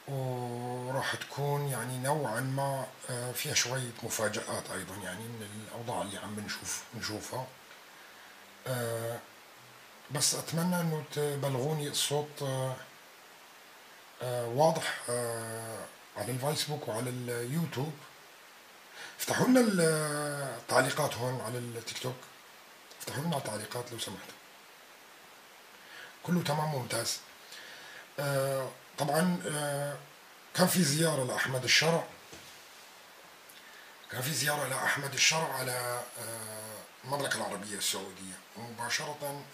وراح تكون يعني نوعا ما فيها شوية مفاجآت أيضا، يعني من الأوضاع اللي عم نشوفها. بس أتمنى إنه تبلغوني الصوت واضح على الفيسبوك وعلى اليوتيوب. افتحوا لنا التعليقات هون على التيك توك، افتحوا لنا التعليقات لو سمحتوا. كله تمام ممتاز. طبعا كان في زيارة لأحمد الشرع، كان في زيارة لأحمد الشرع على المملكة العربية السعودية، ومباشرة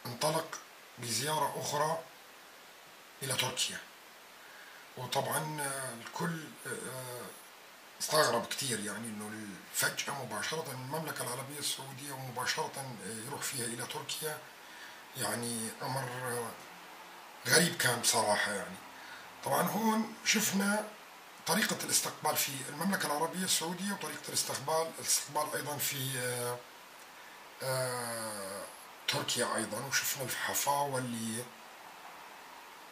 انطلق بزيارة أخرى إلى تركيا. وطبعا الكل استغرب كثير، يعني انه فجأة مباشرة المملكة العربية السعودية ومباشرة يروح فيها إلى تركيا، يعني أمر غريب كان بصراحة. يعني طبعا هون شفنا طريقة الاستقبال في المملكة العربية السعودية، وطريقة الاستقبال أيضا في تركيا أيضا، وشفنا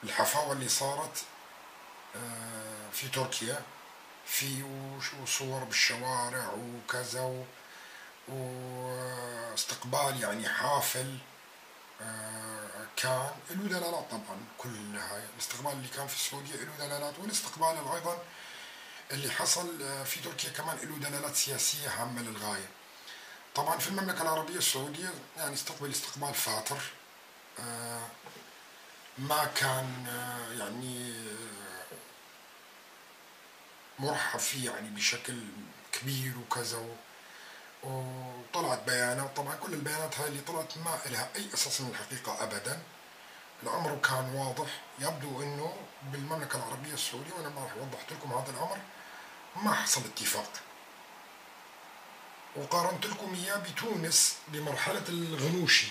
الحفاوة اللي صارت في تركيا، في وصور بالشوارع وكذا، واستقبال يعني حافل كان له دلالات. طبعا كل هاي الاستقبال اللي كان في السعودية له دلالات، والاستقبال أيضا اللي حصل في تركيا كمان له دلالات سياسية هامة للغاية. طبعا في المملكة العربية السعودية يعني استقبل استقبال فاتر، ما كان يعني مرحب فيه يعني بشكل كبير وكذا، وطلعت بيانات. طبعا كل البيانات هاي اللي طلعت ما لها أي أساس من الحقيقة أبدا. الأمر كان واضح، يبدو أنه بالمملكة العربية السعودية، وأنا ما راح وضحت لكم هذا الأمر، ما حصل اتفاق. وقارنت لكم إياه بتونس بمرحلة الغنوشي،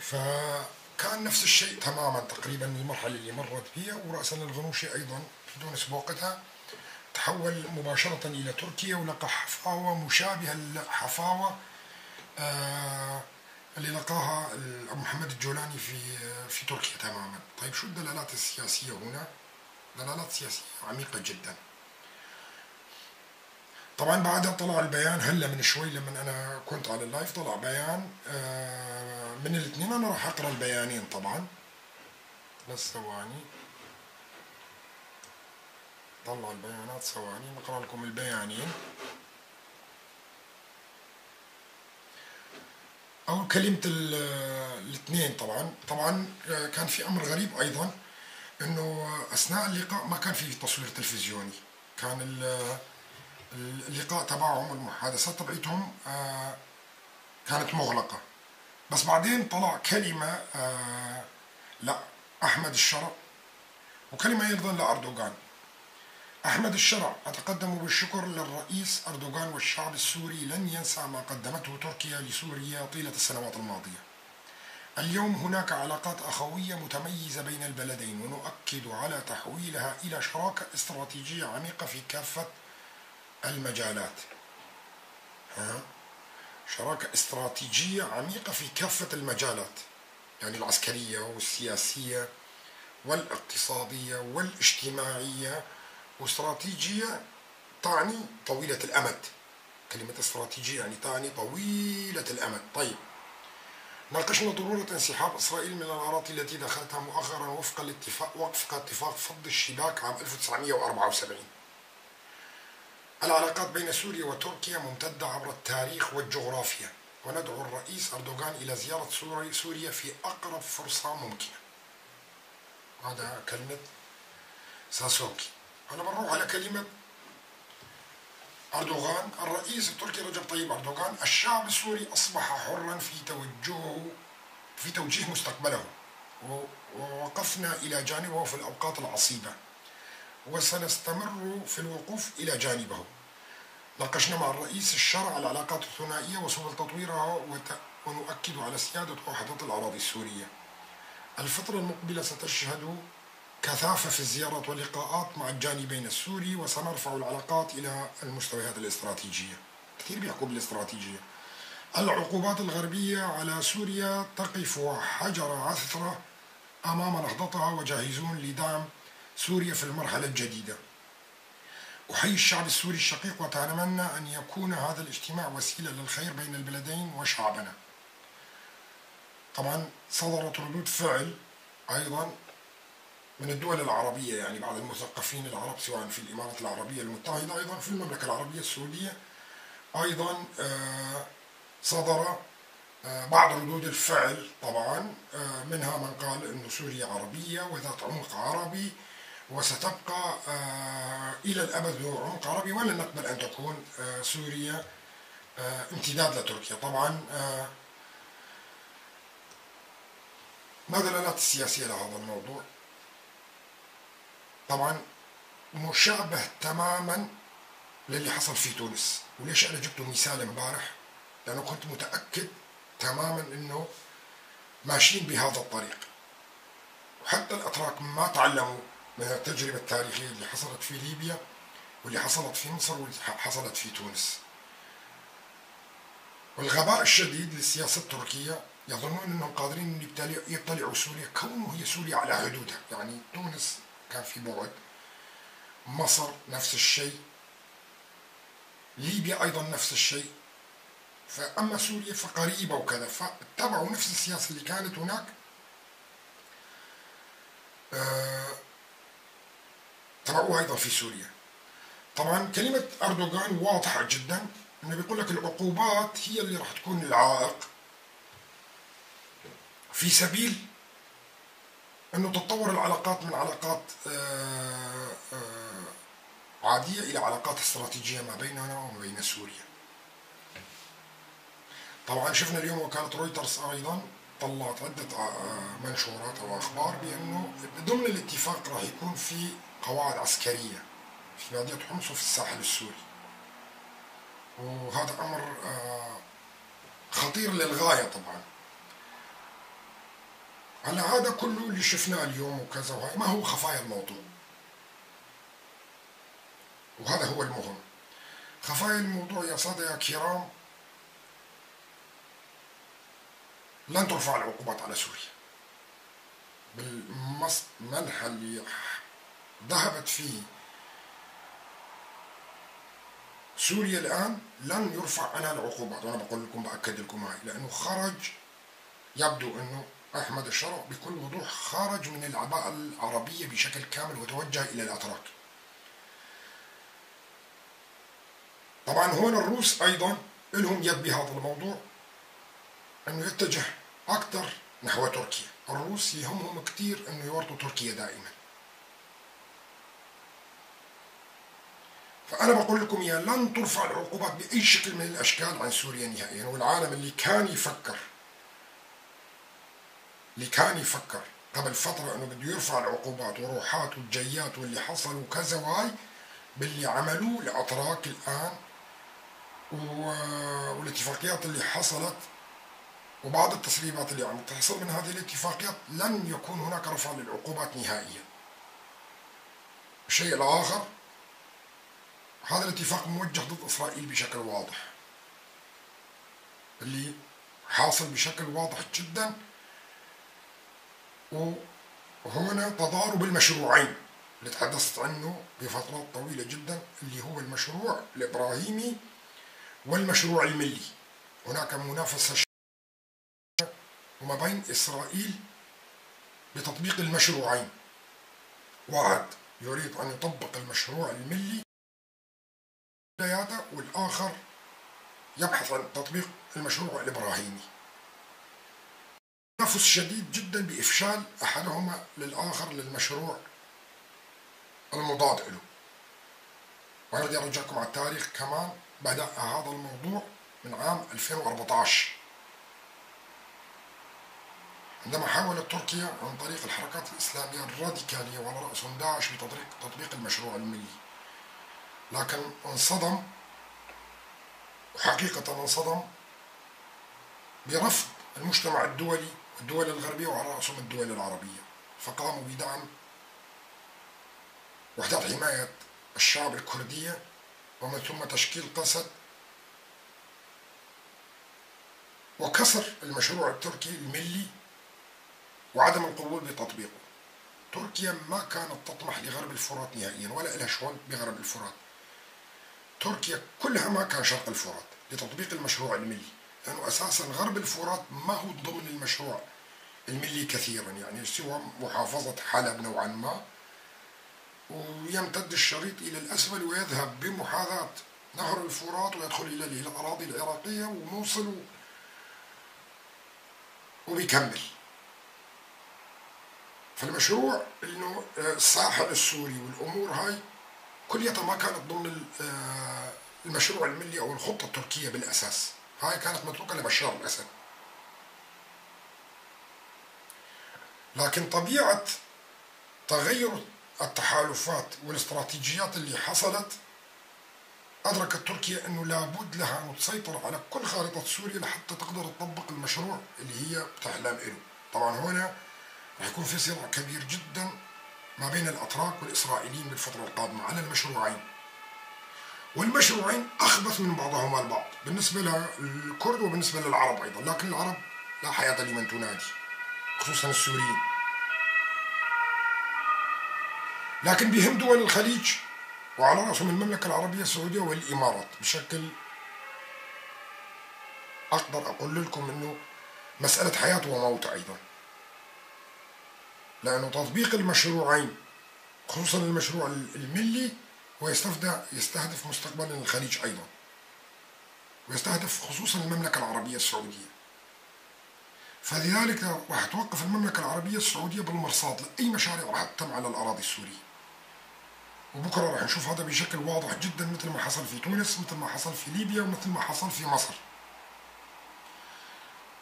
فكان نفس الشيء تماما تقريبا المرحلة اللي مرت بها. ورأسا الغنوشي أيضا في تونس بوقتها تحول مباشرة إلى تركيا، ولقى حفاوة مشابهة للحفاوة اللي لقاها محمد الجولاني في تركيا تماما. طيب شو الدلالات السياسية هنا؟ دلالات سياسية عميقة جدا. طبعا بعدها طلع البيان هلا من شوي لما أنا كنت على اللايف، طلع بيان من الاثنين. أنا راح أقرأ البيانين طبعا، بس ثواني طلع البيانات، ثواني نقرأ لكم البيانين. أو كلمة الاثنين. طبعا كان في أمر غريب أيضا، إنه أثناء اللقاء ما كان في تصوير تلفزيوني، كان اللقاء تبعهم والمحادثات تبعتهم كانت مغلقة. بس بعدين طلع كلمة لا أحمد الشرع، وكلمة أيضا لأردوغان. أحمد الشرع: أتقدم بالشكر للرئيس أردوغان والشعب السوري، لن ينسى ما قدمته تركيا لسوريا طيلة السنوات الماضية. اليوم هناك علاقات أخوية متميزة بين البلدين، ونؤكد على تحويلها إلى شراكة استراتيجية عميقة في كافة المجالات. شراكة استراتيجية عميقة في كافة المجالات، يعني العسكرية والسياسية والاقتصادية والاجتماعية. واستراتيجية تعني طويلة الأمد، كلمة استراتيجية يعني تعني طويلة الأمد. طيب، ناقشنا ضرورة انسحاب إسرائيل من الأراضي التي دخلتها مؤخرا وفق اتفاق فض الشباك عام 1974. العلاقات بين سوريا وتركيا ممتدة عبر التاريخ والجغرافيا، وندعو الرئيس أردوغان إلى زيارة سوريا في أقرب فرصة ممكنة. هذا كلمة ساسوكي. أنا بنروح على كلمة أردوغان. الرئيس التركي رجب طيب أردوغان: الشعب السوري أصبح حرا في توجيه مستقبله، ووقفنا إلى جانبه في الأوقات العصيبة، وسنستمر في الوقوف إلى جانبه. ناقشنا مع الرئيس الشرع العلاقات الثنائية وسبل تطويرها، ونؤكد على سيادة وحدة الأراضي السورية. الفترة المقبلة ستشهد كثافة في الزيارات واللقاءات مع الجانبين السوري، وسنرفع العلاقات إلى المستويات الاستراتيجية. كثير بيحكوا بالاستراتيجية. العقوبات الغربية على سوريا تقف حجر عثرة أمام نهضتها وجاهزون لدعم سوريا في المرحلة الجديدة. أحيي الشعب السوري الشقيق وأتمنى أن يكون هذا الاجتماع وسيلة للخير بين البلدين وشعبنا. طبعا صدرت ردود فعل أيضا من الدول العربية، يعني بعض المثقفين العرب سواء في الإمارات العربية المتحدة، أيضا في المملكة العربية السعودية، أيضا صدر بعض ردود الفعل طبعا، منها من قال أن سوريا عربية وذات عمق عربي وستبقى إلى الأبد ذو عمق عربي، ولن نقبل أن تكون سوريا امتداد لتركيا. طبعا ما دلالات السياسية لهذا الموضوع؟ طبعا مشابه تماما للي حصل في تونس. وليش أنا جبته مثال امبارح؟ لأنه كنت متأكد تماما أنه ماشيين بهذا الطريق، وحتى الأتراك ما تعلموا من التجربة التاريخية اللي حصلت في ليبيا واللي حصلت في مصر واللي حصلت في تونس. والغباء الشديد للسياسة التركية، يظنون أنهم قادرين يبتلعوا سوريا، كونه هي سوريا على حدودها. يعني تونس كان في بعد، مصر نفس الشيء، ليبيا أيضا نفس الشيء، فأما سوريا فقريبة وكذا، فاتبعوا نفس السياسة اللي كانت هناك، تبعوها أيضا في سوريا. طبعا كلمة أردوغان واضحة جدا، أنه بيقول لك العقوبات هي اللي راح تكون العائق في سبيل أنه تتطور العلاقات من علاقات عادية إلى علاقات استراتيجية ما بيننا وما بين سوريا. طبعا شفنا اليوم وكالة رويترز أيضا طلعت عدة منشورات أو أخبار بأنه ضمن الاتفاق راح يكون في قواعد عسكرية في بادية حمص وفي الساحل السوري، وهذا أمر خطير للغاية. طبعا هلا هذا كله اللي شفناه اليوم وكذا وهي ما هو خفايا الموضوع، وهذا هو المهم. خفايا الموضوع يا سادة يا كرام، لن ترفع العقوبات على سوريا بالمنحى اللي ذهبت فيه سوريا الآن، لن يرفع عنها العقوبات. وأنا بقول لكم، بأكد لكم هاي، لأنه خرج، يبدو أنه أحمد الشرع بكل وضوح خرج من العباءة العربية بشكل كامل وتوجه إلى الأتراك. طبعا هون الروس أيضا لهم يد بهذا الموضوع، أنه يتجه أكثر نحو تركيا. الروس يهمهم كثير أنه يورطوا تركيا دائما. فأنا بقول لكم يا، لن ترفع العقوبات بأي شكل من الأشكال عن سوريا نهائيا. والعالم اللي كان يفكر قبل فترة أنه بده يرفع العقوبات وروحات والجيات واللي حصل وكذا وهاي، باللي عملوه الأتراك الآن والاتفاقيات اللي حصلت وبعض التسريبات اللي عم تحصل من هذه الاتفاقيات، لن يكون هناك رفع للعقوبات نهائيا. الشيء الآخر، هذا الاتفاق موجه ضد إسرائيل بشكل واضح، اللي حاصل بشكل واضح جدا. وهنا تضارب المشروعين اللي تحدثت عنه بفترات طويلة جدا، اللي هو المشروع الإبراهيمي والمشروع الملي. هناك منافسة وما بين إسرائيل بتطبيق المشروعين، واحد يريد أن يطبق المشروع الملي والآخر يبحث عن تطبيق المشروع الإبراهيمي. تنافس شديد جدا بإفشال أحدهما للآخر للمشروع المضاد له. وأنا بدي أرجعكم على التاريخ كمان، بدأ هذا الموضوع من عام 2014 عندما حاولت تركيا عن طريق الحركات الإسلامية الراديكالية وعلى رأسهم داعش بتطبيق المشروع الملي، لكن انصدم، وحقيقة انصدم برفض المجتمع الدولي والدول الغربية وعلى رأسهم الدول العربية، فقاموا بدعم وحدات حماية الشعب الكردية ومن ثم تشكيل قسد وكسر المشروع التركي الملي وعدم القبول بتطبيقه. تركيا ما كانت تطمح لغرب الفرات نهائيا ولا لها شغل بغرب الفرات. تركيا كلها ما كان شرق الفرات لتطبيق المشروع الملي، لأنه أساسا غرب الفرات ما هو ضمن المشروع الملي كثيرا، يعني سوى محافظة حلب نوعا ما، ويمتد الشريط إلى الأسفل ويذهب بمحاذاة نهر الفرات ويدخل إلى الأراضي العراقية وموصل وبيكمل. فالمشروع إنه الساحل السوري والأمور هاي كليتها ما كانت ضمن المشروع الملي أو الخطة التركية بالأساس، هاي كانت متروكة لبشار الأسد. لكن طبيعة تغير التحالفات والاستراتيجيات اللي حصلت أدركت تركيا أنه لابد لها أن تسيطر على كل خارطة سوريا لحتى تقدر تطبق المشروع اللي هي بتحلم له. طبعا هنا راح يكون في صراع كبير جدا ما بين الأتراك والإسرائيليين بالفترة القادمة على المشروعين، والمشروعين أخبث من بعضهما البعض بالنسبة للكرد وبالنسبة للعرب أيضا، لكن العرب لا حياة لمن تنادي، خصوصا السوريين. لكن بهم دول الخليج وعلى رأسهم المملكة العربية السعودية والإمارات بشكل أقدر أقول لكم أنه مسألة حياة وموت أيضا، لأنه تطبيق المشروعين خصوصا المشروع الملي هو يستهدف مستقبلا الخليج أيضا، ويستهدف خصوصا المملكة العربية السعودية. فلذلك راح توقف المملكة العربية السعودية بالمرصاد لأي مشاريع راح تتم على الأراضي السورية. وبكرة راح نشوف هذا بشكل واضح جدا، مثل ما حصل في تونس، مثل ما حصل في ليبيا، ومثل ما حصل في مصر.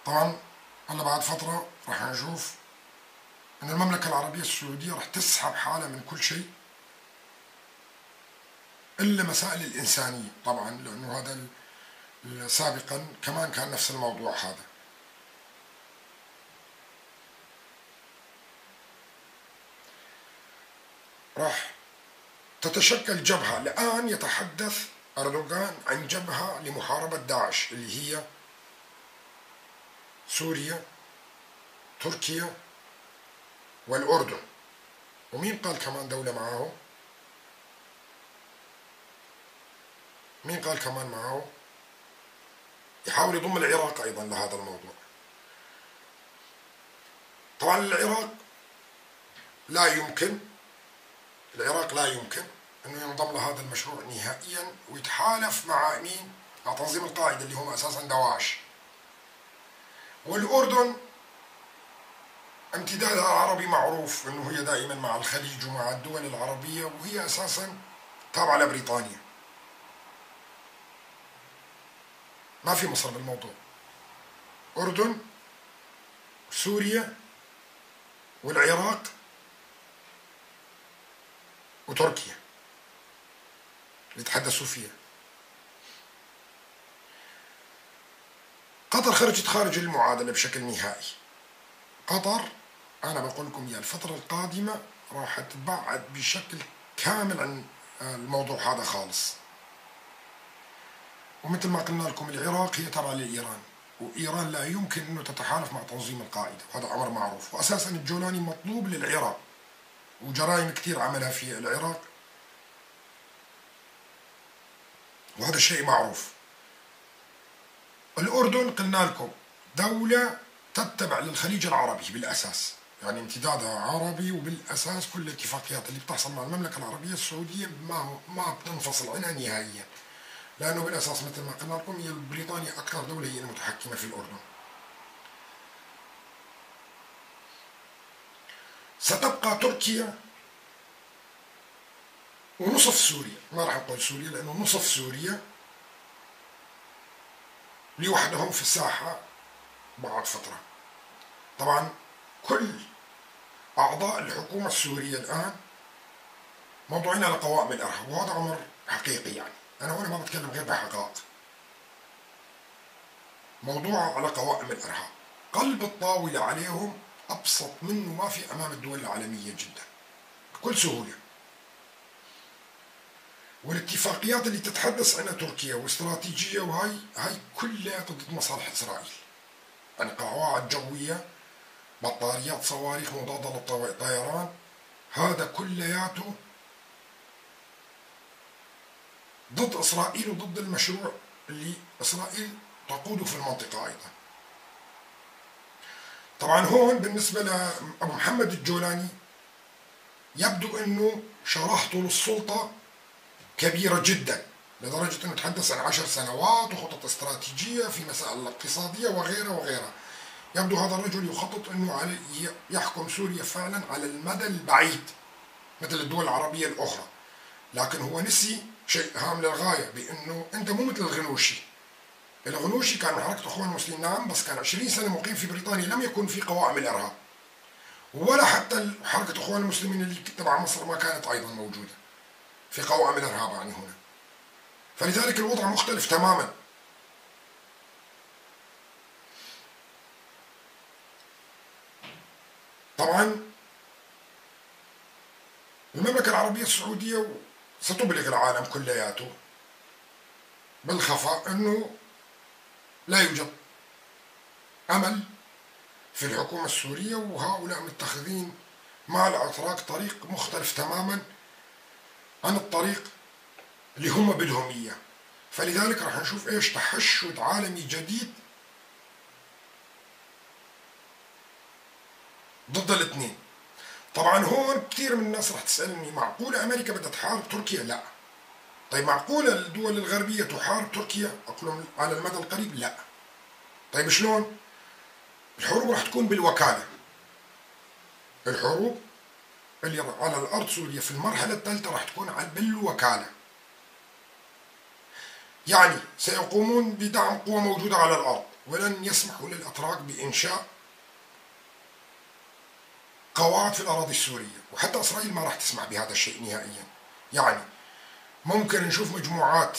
طبعا هلا بعد فترة راح نشوف أن المملكة العربية السعودية راح تسحب حالها من كل شيء إلا مسائل الإنسانية، طبعا لأنه هذا سابقا كمان كان نفس الموضوع هذا. راح تتشكل جبهة. الآن يتحدث أردوغان عن جبهة لمحاربة داعش اللي هي سوريا، تركيا، والأردن. ومين قال كمان دولة معاه؟ مين قال كمان معاه؟ يحاول يضم العراق أيضا لهذا الموضوع. طبعا العراق لا يمكن، العراق لا يمكن أنه ينضم لهذا المشروع نهائيا ويتحالف مع مين؟ مع تنظيم القاعدة اللي هم أساسا دواعش. والأردن امتدادها العربي معروف أنه هي دائما مع الخليج ومع الدول العربية، وهي أساسا تابعة لبريطانيا. ما في مصر بالموضوع. أردن، سوريا، والعراق، وتركيا اللي تحدثوا فيها. قطر خرجت خارج المعادلة بشكل نهائي. قطر أنا بقول لكم يا الفترة القادمة راح تبعد بشكل كامل عن الموضوع هذا خالص. ومثل ما قلنا لكم العراق هي تابعة لإيران، وإيران لا يمكن أنه تتحالف مع تنظيم القاعدة، وهذا أمر معروف. وأساسا الجولاني مطلوب للعراق، وجرائم كثير عملها في العراق، وهذا الشيء معروف. الأردن قلنا لكم دولة تتبع للخليج العربي بالأساس، يعني امتدادها عربي، وبالأساس كل الاتفاقيات اللي بتحصل مع المملكة العربية السعودية ما بتنفصل عنها نهائيا، لأنه بالأساس مثل ما قلنا لكم هي بريطانيا أكثر دولة هي المتحكمة في الأردن. ستبقى تركيا ونصف سوريا، ما راح نقول سوريا لأنه نصف سوريا لوحدهم في الساحة بعد فترة. طبعا كل أعضاء الحكومة السورية الآن موضوعين على قوائم الإرهاب، وهذا أمر حقيقي. يعني أنا هنا ما بتكلم غير بحقائق. موضوع على قوائم الإرهاب، قلب الطاولة عليهم أبسط منه ما في أمام الدول العالمية جدا بكل سهولة. والاتفاقيات اللي تتحدث عنها تركيا واستراتيجية وهاي هاي كلها ضد مصالح إسرائيل. يعني قواعد جوية بطاريات صواريخ مضادة للطيران، هذا كلياته ضد إسرائيل وضد المشروع اللي إسرائيل تقوده في المنطقة أيضا. طبعا هون بالنسبة لأبو محمد الجولاني يبدو أنه شراهته للسلطة كبيرة جدا، لدرجة أنه تحدث عن 10 سنوات وخطط استراتيجية في مسائل الاقتصادية وغيرها وغيرها. يبدو هذا الرجل يخطط أنه يحكم سوريا فعلا على المدى البعيد مثل الدول العربية الأخرى، لكن هو نسي شيء هام للغاية، بأنه أنت مو مثل الغنوشي. الغنوشي كان من حركة الإخوان المسلمين، نعم، بس كان 20 سنة مقيم في بريطانيا، لم يكن في قوائم الإرهاب، ولا حتى حركة الإخوان المسلمين اللي تبع مصر ما كانت أيضا موجودة في قوائم الإرهاب يعني هنا. فلذلك الوضع مختلف تماما. طبعا المملكة العربية السعودية ستبلغ العالم كلياته بالخفاء أنه لا يوجد أمل في الحكومة السورية، وهؤلاء متخذين مع الأتراك طريق مختلف تماما عن الطريق اللي هم بدهم إياه. فلذلك راح نشوف إيش تحشد عالمي جديد ضد الاثنين. طبعا هون كثير من الناس راح تسألني معقولة أمريكا بدها تحارب تركيا؟ لا. طيب معقولة الدول الغربية تحارب تركيا؟ أقول على المدى القريب لا. طيب شلون؟ الحروب راح تكون بالوكالة. الحروب اللي على الأرض سوريا في المرحلة الثالثة راح تكون بالوكالة، يعني سيقومون بدعم قوى موجودة على الأرض، ولن يسمحوا للأتراك بإنشاء قواعد في الأراضي السورية، وحتى إسرائيل ما راح تسمح بهذا الشيء نهائيا. يعني ممكن نشوف مجموعات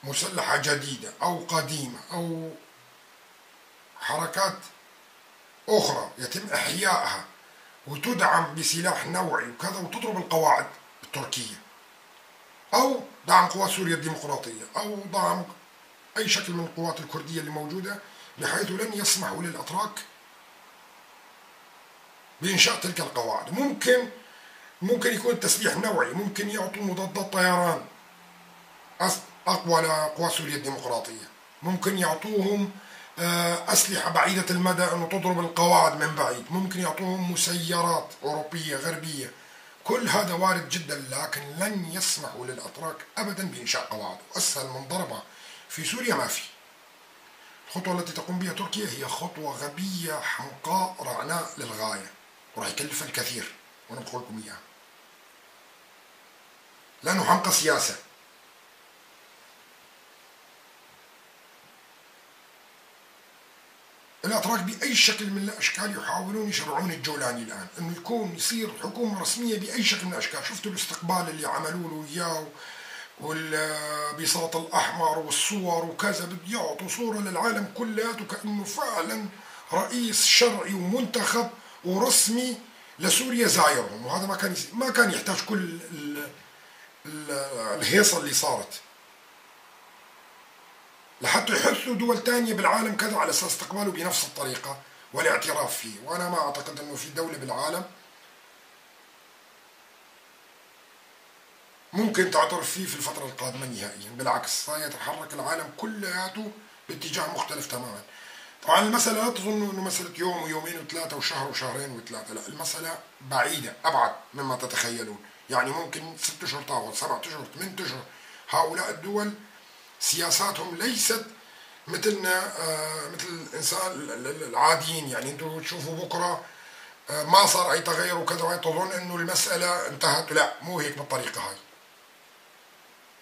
مسلحة جديدة أو قديمة أو حركات أخرى يتم إحيائها وتدعم بسلاح نوعي وكذا، وتضرب القواعد التركية، أو دعم قوات سوريا الديمقراطية، أو دعم أي شكل من القوات الكردية اللي موجودة، بحيث لن يسمحوا للأتراك بإنشاء تلك القواعد. ممكن يكون تسليح نوعي، ممكن يعطوا مضادات طيران أقوى لقوات سوريا الديمقراطية، ممكن يعطوهم أسلحة بعيدة المدى أنه تضرب القواعد من بعيد، ممكن يعطوهم مسيرات أوروبية غربية. كل هذا وارد جدا، لكن لن يسمحوا للأتراك أبدا بإنشاء قواعد. وأسهل من ضربها في سوريا ما في. الخطوة التي تقوم بها تركيا هي خطوة غبية حمقاء رعناء للغاية، وراح يكلفها الكثير، وأنا بقول لكم إياها، لأنه حمقى سياسة. الأتراك بأي شكل من الأشكال يحاولون يشرعون الجولاني الآن، أنه يكون يصير حكومة رسمية بأي شكل من الأشكال. شفتوا الاستقبال اللي عملوا له إياه والبساط الأحمر والصور وكذا، بده يعطوا صورة للعالم كلياته كأنه فعلا رئيس شرعي ومنتخب ورسمي لسوريا زايرهم، وهذا ما كان يحتاج كل الهيصة اللي صارت لحتى يحثوا دول تانية بالعالم كذا على أساس استقباله بنفس الطريقة والاعتراف فيه. وأنا ما أعتقد أنه في دولة بالعالم ممكن تعترف فيه في الفترة القادمة نهائيا، بالعكس سيتحرك العالم كلياته باتجاه مختلف تماما. طبعا المسألة لا تظنوا أنه مسألة يوم ويومين وثلاثة وشهر وشهرين وثلاثة، لا، المسألة بعيدة أبعد مما تتخيلون. يعني ممكن 6 أشهر تأخذ، 7 أشهر، 8 أشهر. هؤلاء الدول سياساتهم ليست مثلنا، مثل الإنسان العاديين. يعني أنتم تشوفوا بكرة ما صار أي تغير وكذا تظن أنه المسألة انتهت، لا، مو هيك بالطريقة هاي.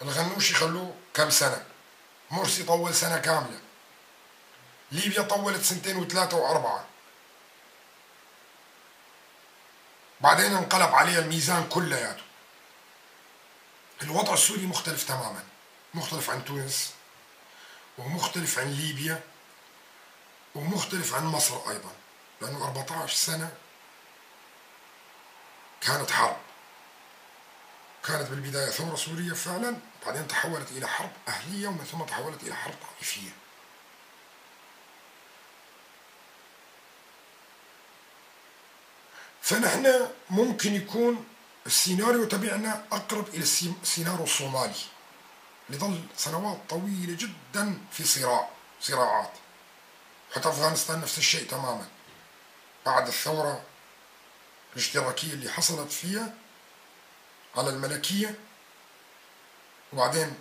الغنوشي خلوه كم سنة، مرسي طول سنة كاملة، ليبيا طولت 2 و3 و4، بعدين انقلب عليها الميزان كلياته. الوضع السوري مختلف تماما، مختلف عن تونس ومختلف عن ليبيا ومختلف عن مصر أيضا، لأنه 14 سنة كانت حرب. كانت بالبداية ثورة سورية فعلا، بعدين تحولت إلى حرب أهلية، ومن ثم تحولت إلى حرب طائفية. فنحن ممكن يكون السيناريو تبعنا أقرب إلى السيناريو الصومالي اللي ظل سنوات طويلة جدا في صراعات. حتى أفغانستان نفس الشيء تماما، بعد الثورة الاشتراكية اللي حصلت فيها على الملكية، وبعدين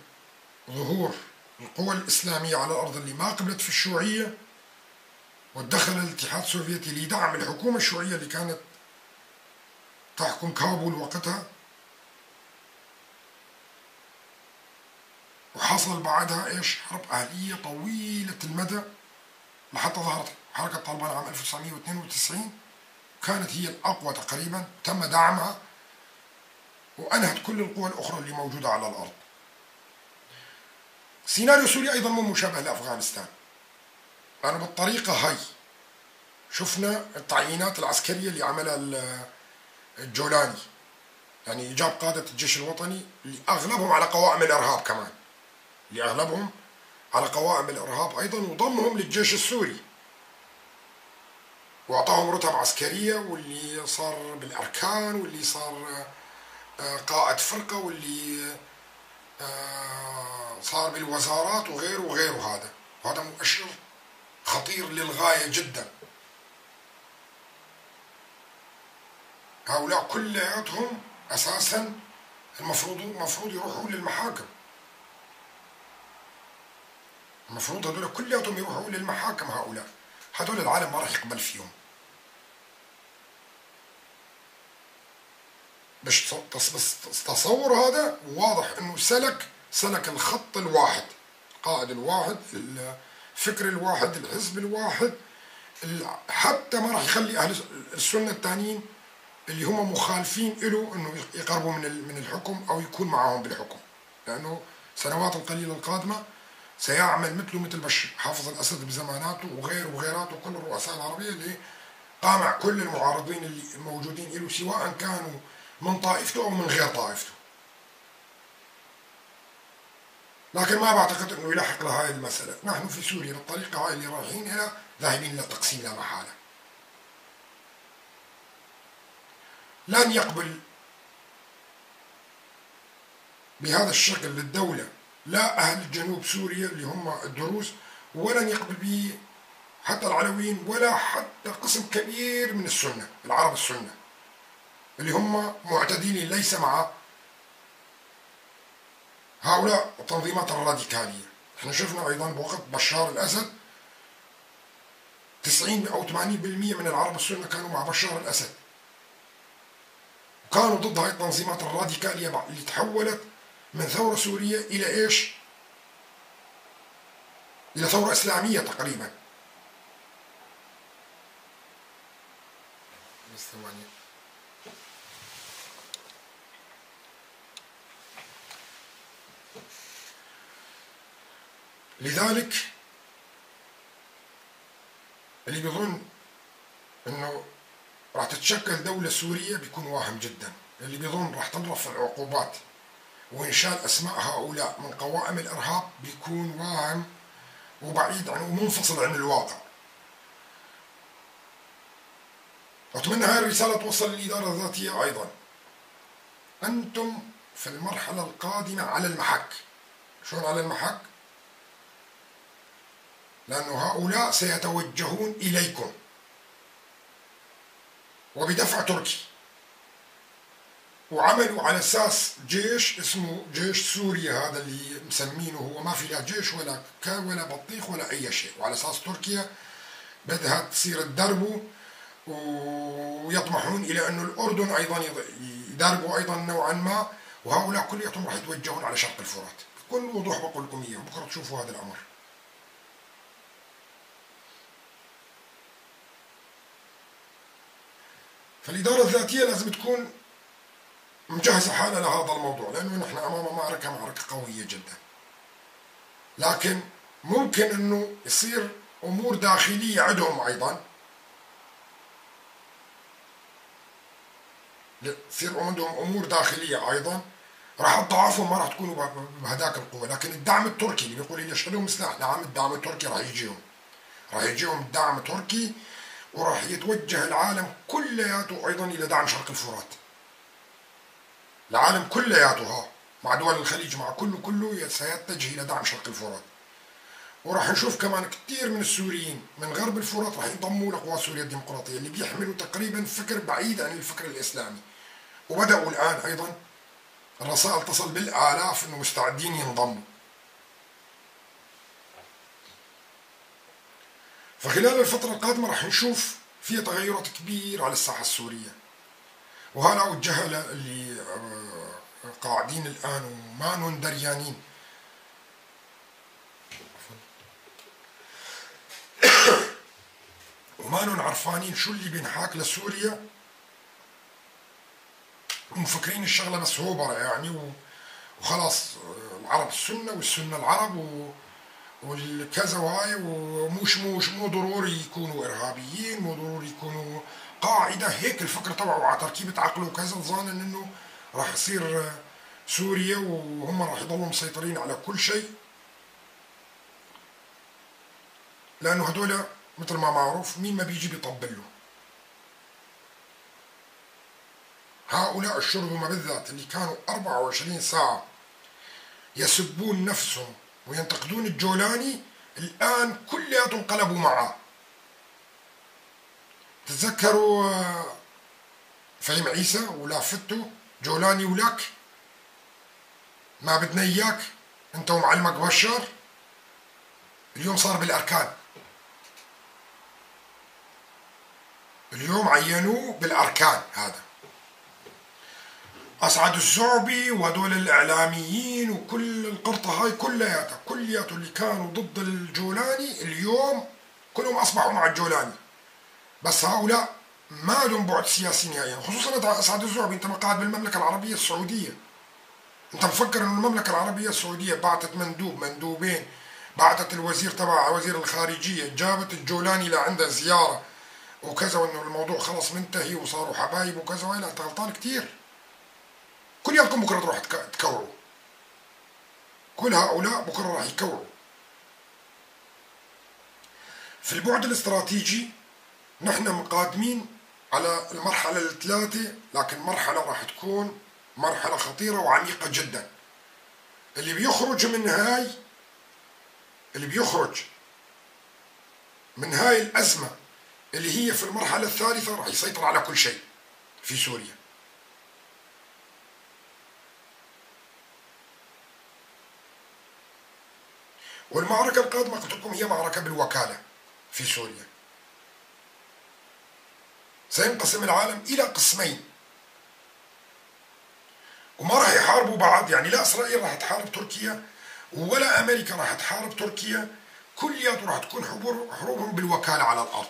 ظهور القوى الإسلامية على الأرض اللي ما قبلت في الشيوعية، وتدخل الاتحاد السوفيتي لدعم الحكومة الشيوعية اللي كانت تحكم كابول وقتها، وحصل بعدها ايش؟ حرب أهلية طويلة المدى لحتى ظهرت حركة طالبان عام 1992، كانت هي الأقوى تقريبا، تم دعمها وأنهت كل القوى الأخرى اللي موجودة على الأرض. سيناريو سوريا أيضا مو مشابه لأفغانستان، لأنه بالطريقة هاي شفنا التعيينات العسكرية اللي عملها الجولاني، يعني جاب قادة الجيش الوطني اللي أغلبهم على قوائم الإرهاب كمان، اللي أغلبهم على قوائم الإرهاب أيضا، وضمهم للجيش السوري وأعطاهم رتب عسكرية، واللي صار بالأركان، واللي صار قائد فرقة، واللي صار بالوزارات وغيره وغيره. هذا مؤشر خطير للغاية جدا. هؤلاء كلياتهم أساسا المفروض يروحوا للمحاكم، المفروض هذول كلياتهم يروحوا للمحاكم. هؤلاء هذول العالم ما راح يقبل فيهم. باش تصور هذا واضح انه سلك الخط الواحد، القائد الواحد، الفكر الواحد، الحزب الواحد، حتى ما راح يخلي اهل السنه الثانيين اللي هم مخالفين له انه يقربوا من الحكم او يكون معاهم بالحكم، لانه سنوات القليله القادمه سيعمل مثله مثل بشار حافظ الاسد بزماناته وغيره وغيراته، كل الرؤساء العربيه اللي قامع كل المعارضين اللي موجودين له سواء كانوا من طائفته او من غير طائفته. لكن ما بعتقد انه يلحق لهذه المساله، نحن في سوريا بالطريقه هاي اللي رايحين لها ذاهبين الى تقسيم لا محاله. لن يقبل بهذا الشكل للدوله لا اهل جنوب سوريا اللي هم الدروز، ولن يقبل به حتى العلويين، ولا حتى قسم كبير من السنه، العرب السنه اللي هم معتدلين ليس مع هؤلاء التنظيمات الراديكالية. احنا شفنا ايضا بوقت بشار الاسد 90 او 80% من العرب السنة كانوا مع بشار الاسد، وكانوا ضد هاي التنظيمات الراديكالية اللي تحولت من ثورة سورية الى ايش؟ الى ثورة اسلامية تقريبا. بس ثواني. لذلك اللي بيظن انه راح تتشكل دولة سورية بيكون واهم جدا، اللي بيظن راح تنرفع العقوبات وإنشال أسماء هؤلاء من قوائم الإرهاب بيكون واهم وبعيد عن ومنفصل عن الواقع. أتمنى هاي الرسالة توصل للإدارة الذاتية أيضا. أنتم في المرحلة القادمة على المحك. شلون على المحك؟ لأن هؤلاء سيتوجهون إليكم وبدفع تركي، وعملوا على أساس جيش اسمه جيش سوريا، هذا اللي مسمينه هو ما في لا جيش ولا ولا بطيخ ولا أي شيء، وعلى أساس تركيا بدها تصير تدربوا، ويطمحون إلى أنه الأردن أيضا يدربوا أيضا نوعا ما، وهؤلاء كلياتهم راح يتوجهون على شرق الفرات. بكل وضوح بقول لكم إياه، بكرة تشوفوا هذا الأمر. فالإدارة الذاتية لازم تكون مجهزة حالها لهذا الموضوع، لأنه نحن أمام معركة قوية جدا. لكن ممكن أنه يصير أمور داخلية عندهم أيضا، يصير عندهم أمور داخلية أيضا راح تضعفهم، ما راح تكونوا بهذاك القوة. لكن الدعم التركي اللي بيقول لي ليش لهم سلاح، نعم الدعم التركي راح يجيهم، راح يجيهم دعم تركي، وراح يتوجه العالم كلياته أيضا إلى دعم شرق الفرات. العالم كلياته ها مع دول الخليج مع كله سيتجه إلى دعم شرق الفرات. وراح نشوف كمان كثير من السوريين من غرب الفرات راح ينضموا لقوات سوريا الديمقراطية اللي بيحملوا تقريبا فكر بعيد عن الفكر الإسلامي، وبدأوا الآن أيضا الرسائل تصل بالآلاف إنه مستعدين ينضموا. فخلال الفترة القادمة راح نشوف فيها تغيرات كبيرة على الساحة السورية، وهلا أوجهها اللي قاعدين الآن وما دريانين وما عرفانين شو اللي بينحاك لسوريا، ومفكرين الشغلة بس هوبرة يعني وخلاص العرب السنة والسنة العرب والكذا وهاي، ومش مش مو ضروري يكونوا إرهابيين، مو ضروري يكونوا قاعدة، هيك الفكرة تبعه على تركيبة عقله وكذا، ظانا إنه راح يصير سوريا وهم راح يضلوا مسيطرين على كل شيء، لأنه هدول مثل ما معروف مين ما بيجي بيطبل له. هؤلاء الشرذمة بالذات اللي كانوا 24 ساعة يسبون نفسهم وينتقدون الجولاني، الآن كلياتهم انقلبوا معه. تتذكروا فهيم عيسى ولافتته جولاني ولك ما بدنا إياك أنت ومعلمك بشار، اليوم صار بالأركان، اليوم عينوه بالأركان. هذا أسعد الزعبي وهدول الإعلاميين وكل القرطة هاي كلياتها كلياته اللي كانوا ضد الجولاني اليوم كلهم أصبحوا مع الجولاني. بس هؤلاء ما لهم بعد سياسي نهائيا، خصوصا أسعد الزعبي. أنت ما قاعد بالمملكة العربية السعودية، أنت مفكر إنه المملكة العربية السعودية بعثت مندوب مندوبين، بعثت الوزير تبع وزير الخارجية، جابت الجولاني لعندها زيارة وكذا، وإنه الموضوع خلص منتهي وصاروا حبايب وكذا. لا أنت غلطان كثير. كلياتكم بكره تروح تكوعوا، كل هؤلاء بكره راح يكوعوا. في البعد الاستراتيجي نحن مقادمين على المرحلة الثلاثة، لكن مرحلة راح تكون مرحلة خطيرة وعميقة جدا. اللي بيخرج من هاي، اللي بيخرج من هاي الأزمة اللي هي في المرحلة الثالثة راح يسيطر على كل شيء في سوريا. والمعركة القادمة قلت لكم هي معركة بالوكالة في سوريا. سينقسم العالم إلى قسمين وما راح يحاربوا بعض، يعني لا إسرائيل راح تحارب تركيا ولا أمريكا راح تحارب تركيا، كلياته راح تكون حروبهم بالوكالة على الأرض.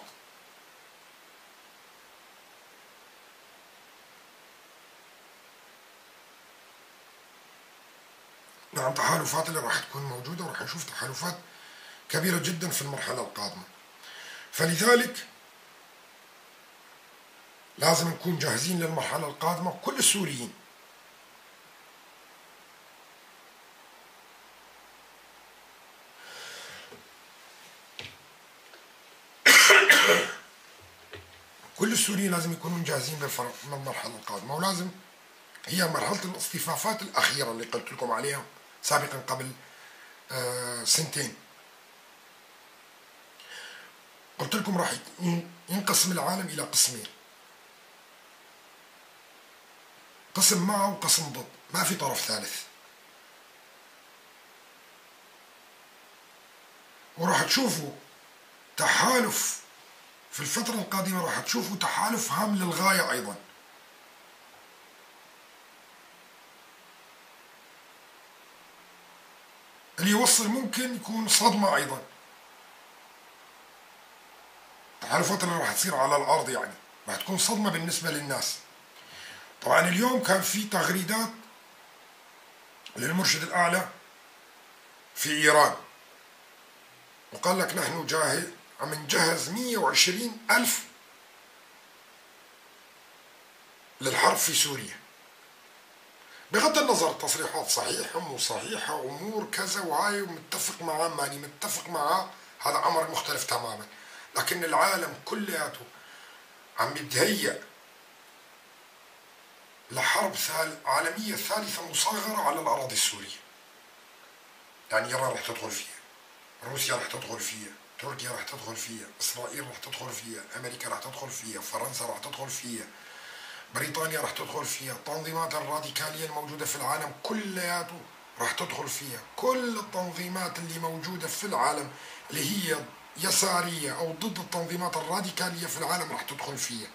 نعم، تحالفات اللي راح تكون موجودة، وراح نشوف تحالفات كبيرة جدا في المرحلة القادمة. فلذلك لازم نكون جاهزين للمرحلة القادمة كل السوريين. كل السوريين لازم يكونون جاهزين للمرحلة القادمة، ولازم هي مرحلة الاصطفافات الأخيرة اللي قلت لكم عليها سابقا قبل سنتين. قلت لكم راح ينقسم العالم إلى قسمين، قسم معه وقسم ضد، ما في طرف ثالث. وراح تشوفوا تحالف في الفترة القادمة، راح تشوفوا تحالف هام للغاية أيضا. اللي يوصل ممكن يكون صدمة أيضا. التحالفات اللي راح تصير على الأرض يعني راح تكون صدمة بالنسبة للناس. طبعا اليوم كان في تغريدات للمرشد الأعلى في إيران، وقال لك نحن عم نجهز 120,000 للحرب في سوريا. بغض النظر التصريحات صحيحة مو صحيحة، أمور كذا وهاي، ومتفق معاه ماني متفق معاه، هذا أمر مختلف تماما. لكن العالم كلياته عم يتهيأ لحرب عالمية ثالثة مصغرة على الأراضي السورية. يعني إيران رح تدخل فيها، روسيا رح تدخل فيها، تركيا رح تدخل فيها، إسرائيل رح تدخل فيها، أمريكا رح تدخل فيها، فرنسا رح تدخل فيها، بريطانيا رح تدخل فيها، التنظيمات الراديكالية الموجودة في العالم كلياته رح تدخل فيها، كل التنظيمات اللي موجودة في العالم اللي هي يسارية أو ضد التنظيمات الراديكالية في العالم رح تدخل فيها.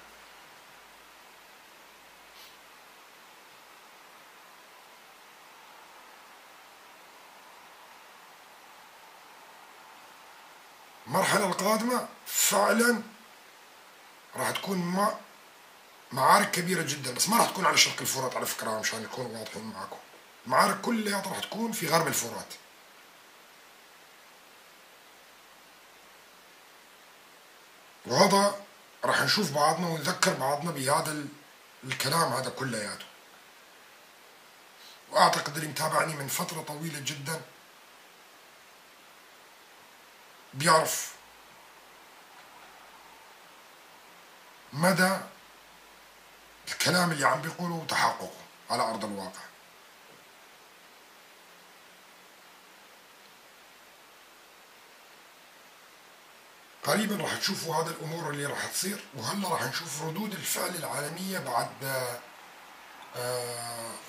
المرحلة القادمة فعلا راح تكون معارك كبيرة جدا، بس ما راح تكون على شرق الفرات على فكرة، مشان نكون واضحين معكم. المعارك كلها راح تكون في غرب الفرات. وهذا راح نشوف بعضنا ونذكر بعضنا بهذا الكلام هذا كلياته. وأعتقد اللي متابعني من فترة طويلة جدا بيعرف مدى الكلام اللي عم بيقوله وتحققه على أرض الواقع. قريبا راح تشوفوا هذا الأمور اللي راح تصير، وهلا راح نشوف ردود الفعل العالمية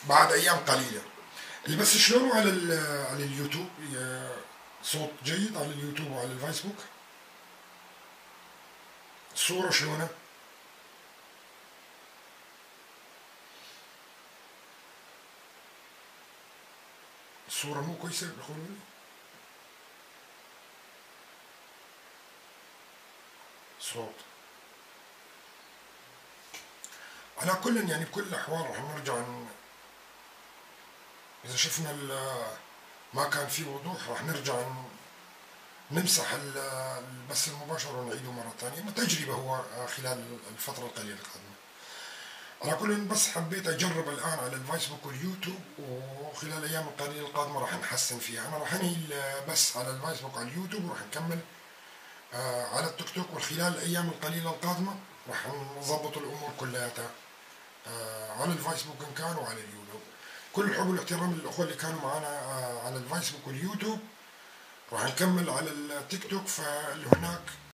بعد أيام قليلة. اللي بس شلونه على اليوتيوب، صوت جيد على اليوتيوب وعلى الفيسبوك، الصورة شلونه؟ الصورة مو كويسة بيقولوا لي. صوت على كل، يعني بكل الأحوال راح نرجع إذا شفنا ما كان في وضوح راح نرجع نمسح البث المباشر ونعيده مرة ثانية، تجربة هو خلال الفترة القليلة القادمة. على كل بس حبيت أجرب الآن على الفيسبوك واليوتيوب، وخلال الأيام القليلة القادمة راح نحسن فيها. أنا راح أنهي البث على الفيسبوك وعلى اليوتيوب، وراح نكمل على التيك توك، وخلال الأيام القليلة القادمة راح نظبط الأمور كلها على الفيسبوك إن كان وعلى اليوتيوب. كل الحب والاحترام للأخوة اللي كانوا معنا على الفيسبوك واليوتيوب. راح نكمل على التيك توك، فاللي هناك